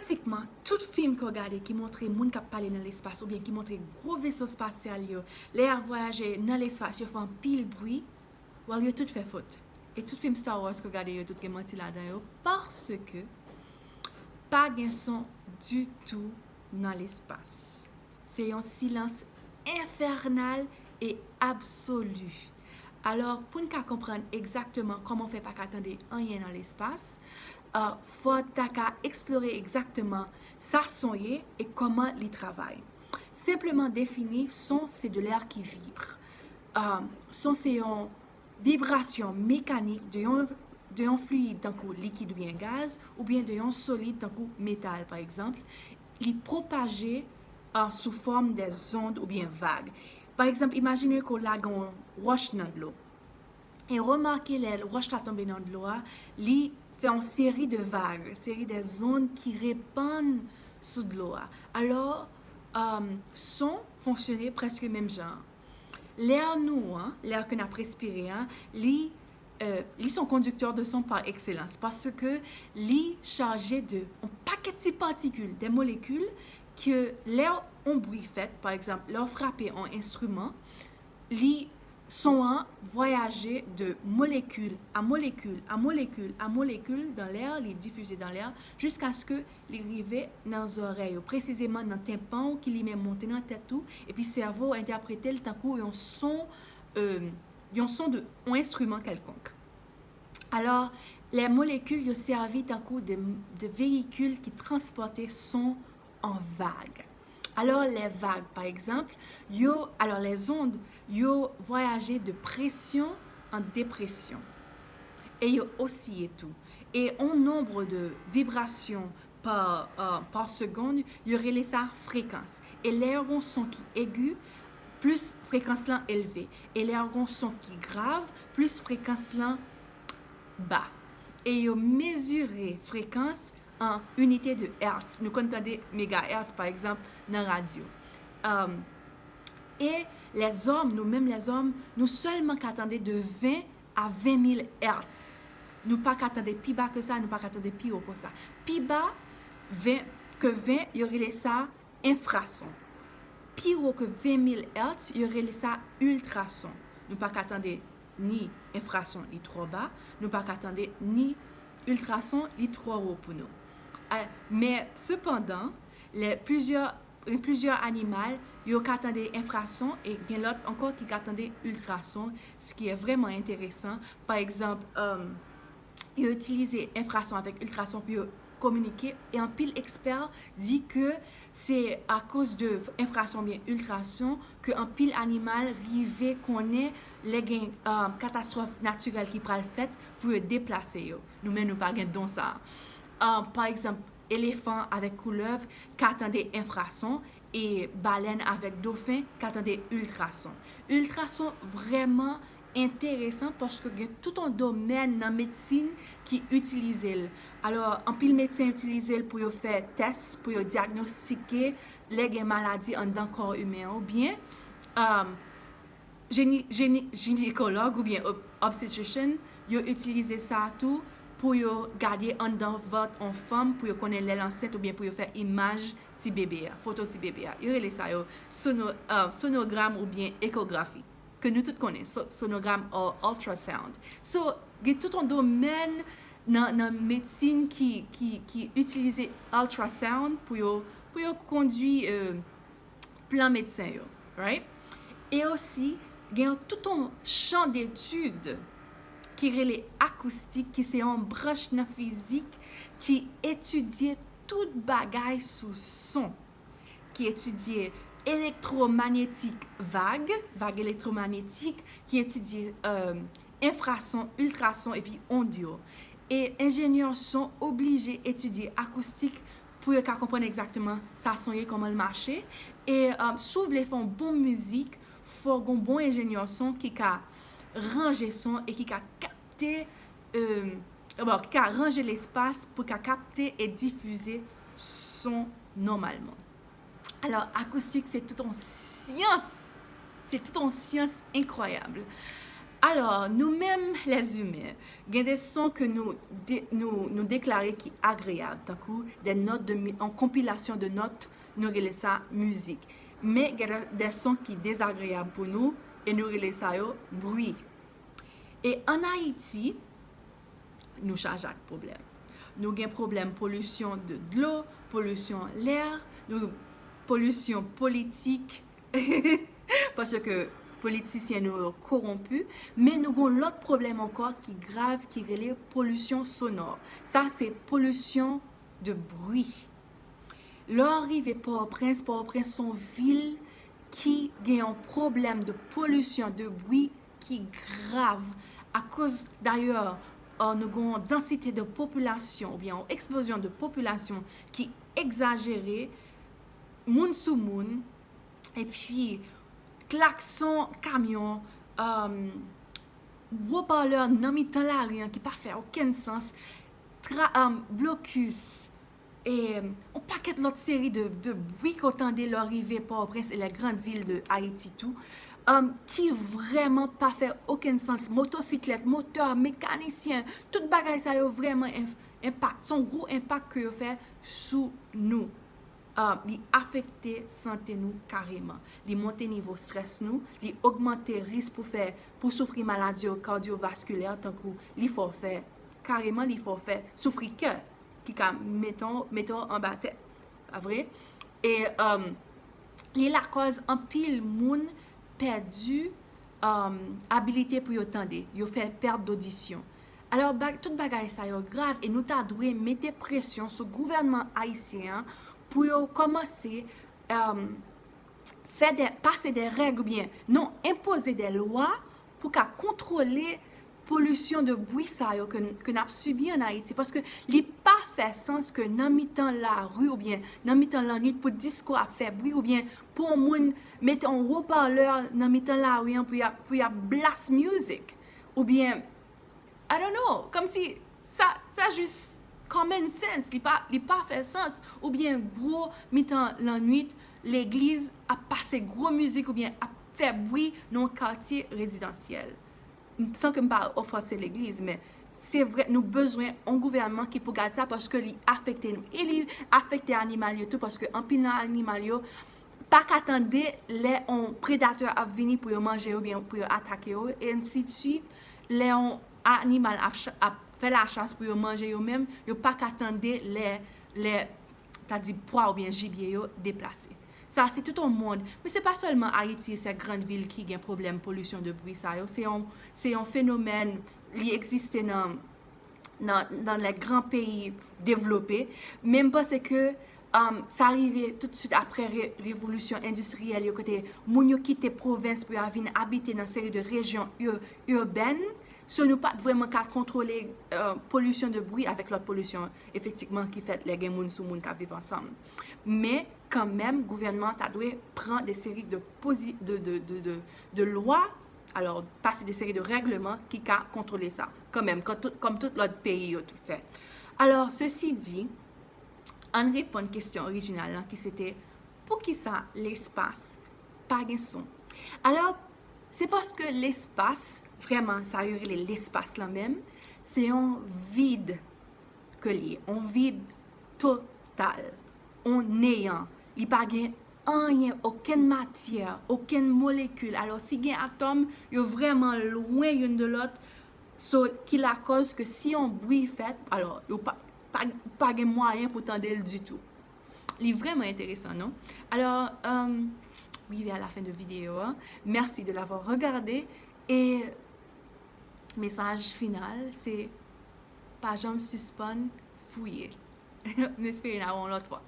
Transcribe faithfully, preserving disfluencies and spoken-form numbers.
Pratikman tout fim ke w gade ki montre moun k ap pale nan lespas oubyen ki montre gwo veso espasyal yo, lè y ap vwayaje nan lespas, yo fè anpil bri, well, yo tout fè fot. E tout fim Star Wars ke w gade yo, tout gen manti ladan yo, paske pa gen son ditou nan lespas. Se yon silans enfènal e absoli. Alò, pou n ka konprann egzakteman kòman w fè pa ka tande anyen nan lespas, uh, fò n ta ka eksplore egzakteman sa son ye e kòman li travay. Senpleman defini, son se de l'air qui vibre. Uh, son se yon vibrasyon mekanik de yon, de yon fliyid tankou likid oubyen gaz, oubyen de yon solid tankou metal, pa egzanp, li pwopaje uh, sou fòm de zond oubyen vag. Pa egzanp, imajine ke w lage yon wòch nan dlo. E remake lè wòch la tonbe nan dlo a, li fè yon seri de vag, seri de zond ki repann sou dlo a. Alò, um, son fonksyone prèske menm jan. Lè nou an, lè ke n ap respire an, li, euh, li se yon kondiktè de son pa ekselans, paske li chaje de yon pakèt ti patikil, de molekil, ke lè yon bri fèt, pa egzanp, lè w frape yon enstriman, li, son an vwayaje de molekil a molekil a molekil a molekil dan lè, li difize dan lè, jiskaske li rive nan zòrèy ou, presizeman nan tenpan ou ki li menm monte nan tèt ou, epi sèvo w entèprete l tankou yon son, euh, yon son de yon enstriman kèlkonk. Alò, lè molekil yo sèvi tankou de, de veyikil ki transpòte son an vag. Alò, lè vag, pa egzanp, yo, alò, lè zond, yo vwayaje de presyon an depresyon. E yo osiye tou. E on nonb de vibrasyon pa, uh, pa segonn, yo rele sa frekans. E lè yo gon son ki egi, plis frekans lan elve. E lè yo gon son ki grav, plis frekans lan ba. E yo mezire frekans an inite de hertz. Nou konn tande megahertz, pa egzanp, nan radyo. Um, e lèzòm, nou menm lèzòm, nou sèlman ka tande de ven a ven mil hertz. Nou pa ka tande pi ba ke sa, nou pa ka tande pi wo ke sa. Pi ba ven, ke ven, yo rele sa enfrason. Pi wo ke ven mil hertz, yo rele sa iltrason. Nou pa ka tande ni enfrason, li twò ba, nou pa ka tande ni iltrason, li twò wo pou nou. Eh, men, sepandan, lè plizyè, plizyè animal, yo ka tande enfrason e gen lòt ankò ki ka tande iltrason, ce qui est vraiment intéressant. Pa egzanp, um, yo itilize enfrason avèk iltrason pou yo kominike, e anpil ekspè di ke se akoz de enfrason oubyen iltrason ke anpil animal rive konnen lè gen, um, katastwòf natirèl ki pral fèt pou yo deplase yo. Nou menm, nou pa gen don sa a. Um, pa egzanp, elefan avèk koulèv ka tande enfrason e balèn avèk dofen ka tande iltrason. Iltrason vrèman enteresan paske gen tout yon domèn nan medsin ki itilize l. Alò, anpil medsen itilize l pou yo fè tès, pou yo dyagnostike lè gen maladi anndan kò imen an, oubyen, um, jeni-, jeni-, jinekològ oubyen ob-, obstetrician, yo itilize sa tou pou yo gade anndan vant yon fanm, pou yo konnen lè l ansent oubyen pou yo fè imaj ti bebe a, foto ti bebe a. Yo rele sa yo sono-, uh, sonogram oubyen ekografi, ke nou tout konnen, so-, sonogram or ultrasound. So, gen tout yon domèn nan, nan medsin ki, ki, ki itilize ultrasound pou yo, pou yo kondui, euh, plan medsen yo, right? E osi, gen tout yon chan detid ki rele akoustik, ki se yon branch nan fizik ki etidye tout bagay sou son, ki etidye elektwomanyetik vag, vag elektwomanyetik, ki etidye, euh, enfrason, iltrason epi ond yo. E enjenyè son oblije etidye akoustik pou yo ka konprann egzakteman sa son ye, kòman l mache. E, euh, si w vle fè yon bon mizik, fò gon bon enjenyè son ki ka ranje son e ki ka kapte, euh, bon, ki ka ranje lespas pou ka kapte e difize son nòmalman. Alò, akoustik, se tout yon syans. Se tout yon syans enkwayab. Alò, nou menm, lèzimen, gen de son ke nou, de, nou, nou deklare ki agreyab, tankou de nòt de, yon konpilasyon de nòt, nou rele sa mizik. Men gen de, de son ki dezagreyab pou nou, e nou rele sa yo bri. E ann Ayiti, nou chaje ak pwoblèm. Nou gen pwoblèm polisyon de dlo, polisyon lè, nou, polisyon politik, paske politisyen nou yo kowonpi, men nou gen lòt pwoblèm ankò ki grav, ki rele polisyon sonò. Sa se polisyon de bri. Lè w rive Pòtoprens, Pòtoprens se yon vil ki gen yon pwoblèm de polisyon de bri ki grav, akoz dayè, euh, nou gen yon dansite de popilasyon oubyen yon eksplozyon de popilasyon ki egzajere, moun sou moun, epi klakson kamyon, euh, gwo palè nan mitan lari an ki pa fè okenn sans, tra, euh, blokis, e yon pakèt lòt seri de, de bri ke w tande lè w rive Pòtoprens e les grandes villes de Haïti tou, um, ki vrèman pa fè okenn sans. Motosiklèt, motè, mekanisyen, tout bagay sa yo vrèman en, enpak, se yon gwo enpak ke yo fè sou nou. Um, li afekte sante nou kareman. Li monte nivo strès nou, li ogmante risk pou fè, pou soufri maladi yo kadyovaskilè, tankou li fè w fè, kareman li fè w fè soufri kè, ki ka mete w, mete w anba tè, pa vre? E, um, li lakòz anpil moun pèdi, um, abilite pou yo tande, yo fè pèt dodisyon. Alò, ba, tout bagay sa yo grav e nou ta dwe mete presyon sou gouvènman ayisyen an pou yo kòmanse, um, fè de, pase de règ oubyen non, enpoze de lwa pou ka kontwole polisyon de bri sa yo ke, ke n ap sibi ann Ayiti, paske li pa fè sans ke nan mitan lari oubyen nan mitan lannwit pou disko ap fè bri oubyen pou yon moun mete yon wopalè nan mitan lari an pou y ap, pou y ap blast music oubyen I don't know, kòmsi sa, sa jis common sense, li pa, li pa fè sans, oubyen gwo mitan lannwit, legliz ap pase gwo mizik oubyen ap fè bri nan yon katye rezidansyèl. San ke m pa ofanse legliz, men se vre, nou bezwen yon gouvènman ki pou gad sa, paske li afekte nou. E li afekte animal yo tou, paske anpil nan animal yo pa ka tande lè yon predatè ap vini pou yo manje yo, oubyen pou yo atake yo, e ensi de swit. Lè yon animal ap, ap fè lachas pou yo manje yo menm, yo pa ka tande lè, lè, ta di pwa oubyen jibye yo deplase. Sa, se tout yon mond. Men se pa sèlman Ayiti, se grann vil ki gen pwoblèm polisyon de bri sa yo. Se yon, se yon fenomèn, li egziste nan, nan, nan lè gran peyi devlope. Men m panse ke, um, sa rive tout swit apre re, revolisyon endistriyèl yo, kote moun yo kite pwovens pou yo vin abite nan seri de rejyon ur, ibèn. So, nou pa t vrèman ka kontwole, euh, polisyon de bri avèk lòt polisyon, efektivman, ki fèt lè gen moun sou moun k ap viv ansanm. Men, kanmenm, gouvènman ta dwe pran de seri de pozi, de, de, de, de, de lwa, alò, pase de seri de règleman ki ka kontwole sa, kanmenm, kòm tout, kòm tout lòt peyi yo tou fè. Alò, sesi di, ann reponn kesyon orijinal lan ki se te, poukisa lespas pa gen son? Alò, se paske lespas, vrèman, sa yo rele lespas lan menm, se yon vid ke li ye, yon vid total, yon neyan. Li pa gen anyen, okenn matyè, okenn molekil. Alò, si gen atòm, yo vrèman lwen youn de lòt, so, ki lakòz ke si yon bri fèt, alò, yo pa, pa, pa gen mwayen pou tande l ditou. Li vrèman enteresan, non? Alò, euh, m rive a la fen de videyo a. Merci de l'avoir regardé. E mesaj final, se pa janm sispann fouye. M espere n a wè yon lòt fwa.